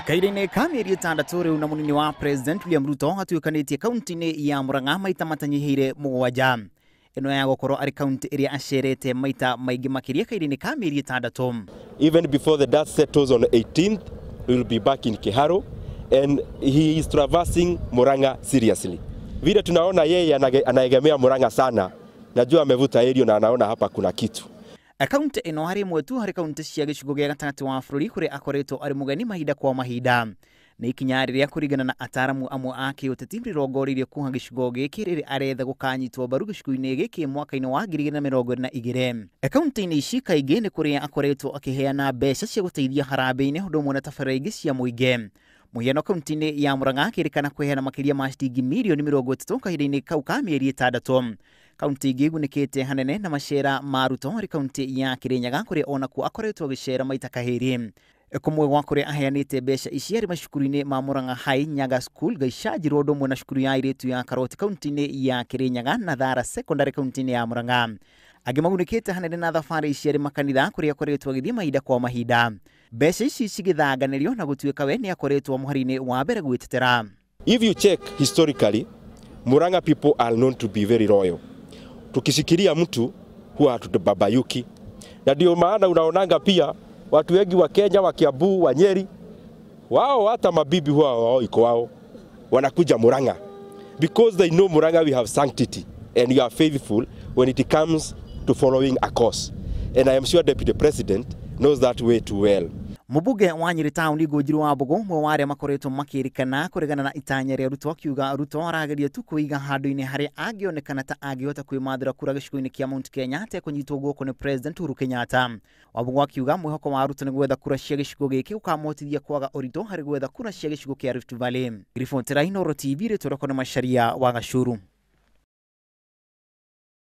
Kahinda-inĩ ka mĩeri 6 rĩu na mũnini wa President William Ruto atuĩkanĩtie kaunti-inĩ ya Murang'a maita matanyihĩire 7. Ĩno ya gũkorwo arĩ kaunti ĩrĩa acerete maita maingĩ makĩria kahinda-inĩ ka mĩeri 6. Even before the dust settles on the 18th, we will be back in Kiharu and he is traversing Murang'a seriously. Vile tunaona yeye anaegemea Murang'a sana, najua amevuta area na anaona hapa kuna kitu. Kaunti ĩno harĩ ĩmwe tu harĩ kaunti cia gĩcigo gĩa gatagatĩ wa bũrũri kũrĩa akoretwo arĩ mũgeni mahinda kwa mahinda. Nĩ ikinya rĩrĩa kũringana na ataaramu amwe a kĩũteti rĩrongoreirie kuha gĩcigo gĩkĩ rĩrĩa aretha gũkanyitwo mbaru gĩcigo-inĩ gĩkĩ mwaka-inĩ wa 2022. Kaunti-inĩ ici kaingĩ nĩ kũrĩa akoretwo akĩheana mbeca cia gũteithia harambee-inĩ ũndũ ũmwe na tabarĩra ingĩ cia mũingĩ. Mũhiano kaunti-inĩ ya Murang'a akĩrĩkana kũheana makĩria ma ciringi mirioni 30 kahinda-inĩ kau ka mĩeri 6. Kaunti ingĩ igunĩkĩte hanene na macera ma Ruto harĩ kaunti ya Kirinyaga kũrĩa onakuo akoretwo agĩcera maita kahĩrĩ. Kũmwe gwa kũrĩa aheanĩte mbeca ici arĩ macukuru-inĩ ma Murang'a High, Nyaga School, Gaichanjirwo ũndũ ũmwe na cukuru ya airĩtu ya Karoti kaunti-inĩ ya Kirinyaga na Thara Secondary kaunti-inĩ ya Murang'a. Angĩ magunĩkĩte hanene na thabarĩ ici arĩ makanitha kũrĩa akoretwo agĩthiĩ mahinda kwa mahinda. Mbeca ici cigĩthanganĩrio na gũtuĩka we nĩ akoretwo mũhari-inĩ wa mbere gwĩtetera. If you check historically, Murang'a people are known to be very loyal. Tukishikilia mtu huwa hatubabayuki. Na ndio maana unaonanga pia watu wengi wa Kenya, wa Kiambu, wa Nyeri, wao hata mabibi huwa wao iko wao wanakuja Murang'a because they know Murang'a we have sanctity and we are faithful when it comes to following a cause. And I am sure Deputy President knows that way too well. Mũmbunge wa Nyĩrĩ taũni Ngũnjiri wa Mbũgũ ũmwe wa arĩa makoretwo makĩrĩkana kũregana na itanya rĩa Ruto akiuga Ruto arageria tu kwĩiga handũ-inĩ harĩa angĩonekana ta angĩhota kwĩmathĩra kura gĩcigo-inĩ kĩa Mount Kenya atekũnyitwo guoko nĩ President Uhuru Kenyatta. Wambũgũ akiuga mwĩhoko wa Ruto nĩ gwetha kura cia gĩcigo gĩkĩ gũkamũhotithia kwaga ũritũ harĩ gwetha kura cia gĩcigo kĩa Rift Valley. Ribotera Inooro TV rĩtwa rĩakwa nĩ Macharia wa Gacuru.